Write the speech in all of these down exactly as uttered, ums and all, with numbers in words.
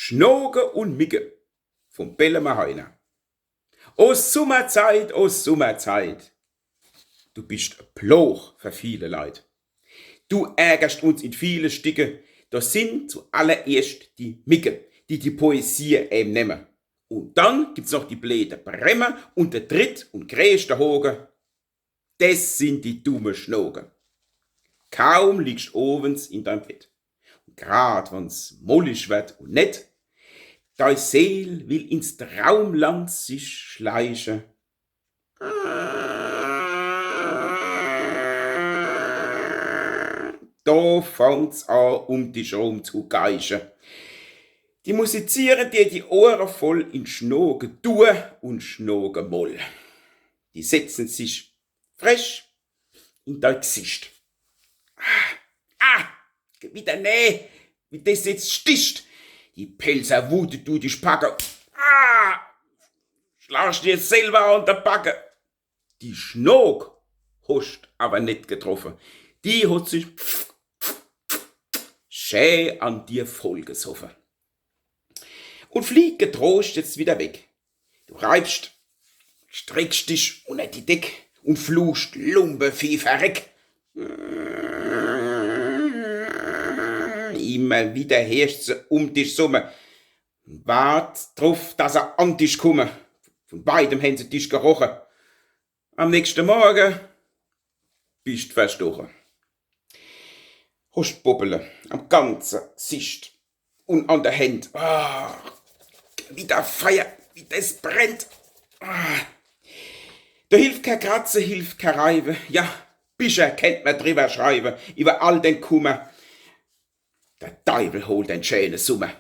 Schnoke un Micke vum Bellemer Heiner. O Summerzeit, o Summerzeit, du bischt e Ploch fer viele Leit. Du ärgerscht uns in viele Sticke, das sin zuallererscht die Micke, die die Poesie em nemme. Un dann gibt's noch die bleede Bremme un de dritt un greeschte Hoge. Des sin die dumme Schnoke. Kaum liegscht owens in deim Bett. Un grad wann's mollig werd un nett, dei Seel will ins Traumland sich schleiche, do fangt's a, um dich rum zu geische. Die musiziere dir die Ohre voll in Schnoke Dur un Schnoke Moll. Die setzen sich frech in dei Gsicht. Ah, ah, Gewitter, nee, wie des jetzt sticht. Die Pälzer Wut dut dich packe. Ah, schlagst dir selwer an de Backe. Die Schnok hoscht awwer net getroffe. Die hot sich schä an dir vollgesoffe un fliegt getroscht jetzt widder weg. Du reibscht, streckscht dich unner die Deck un fluchscht: Lumpevieh, verreck! Immer widder heerscht se um dich summe. Wart druf, dass se an dich kumme. Vun weitem hän se dich geroche. Am nächschte Morge bischt verstoche. Hoscht Bobbele am ganze Gsicht un an de Händ. Ah, wie der Feier, wie des brennt. Ah. Do hilft kä Kratze, hilft kä Reiwe. Ja, Bicher kennt mer driwwer schreiwe, iwwer all den Kummer. De Deiwel holt den schäne Summer.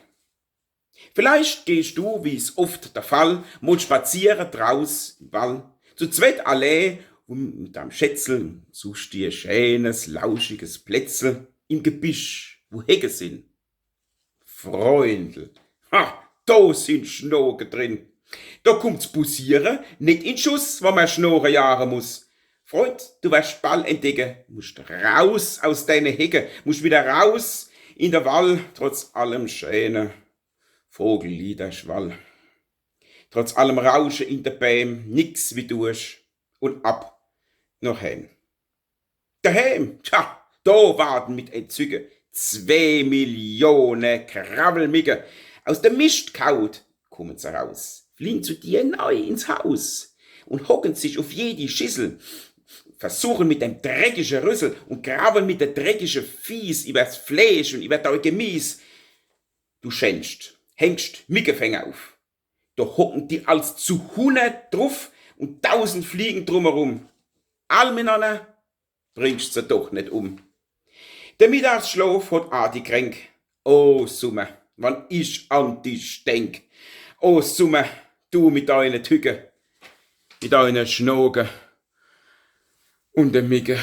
Vielleicht gehscht du, wie's oft de Fall, mol spaziere draus im Wall. Zu zwett allee un mit deim Schätzel suchscht dir schänes, lauschiges Plätzel im Gebisch, wo Hecke sin. Freundel, ha, do sin Schnoke drin. Do kummt's Bussiere net in Schuss, wann mer Schnoke jage muss. Freund, du werscht ball entdecke, muscht raus aus deine Hecke, muscht widder raus in de Wall, trotz allem schäne Vogelliederschwall. Trotz allem Rausche in de Bääm, nix wie durch un ab noch heem. Daheem, tja, do warten mit Entzücke zwee Millione Krawwelmicke. Aus dem Mischt kaut kummen se raus, fliegen zu dir nei ins Haus un hocken sich uf jedi Schissel, versuchen mit dem dreckige Rüssel un krawweln mit de dreckige Fieß iwwers Fleesch un iwwer dei Gemies. Du schännscht, hängscht Mickefänger uf. Do hocken die als zu hunnert druf un dausend fliegen drumerum. All minanner bringscht se doch net um. De Mittagsschlof hot a die Kränk. O Summer, wann ich an dich denk. O Summer, du mit deine Tücke, mit deine Schnoke un de Micke.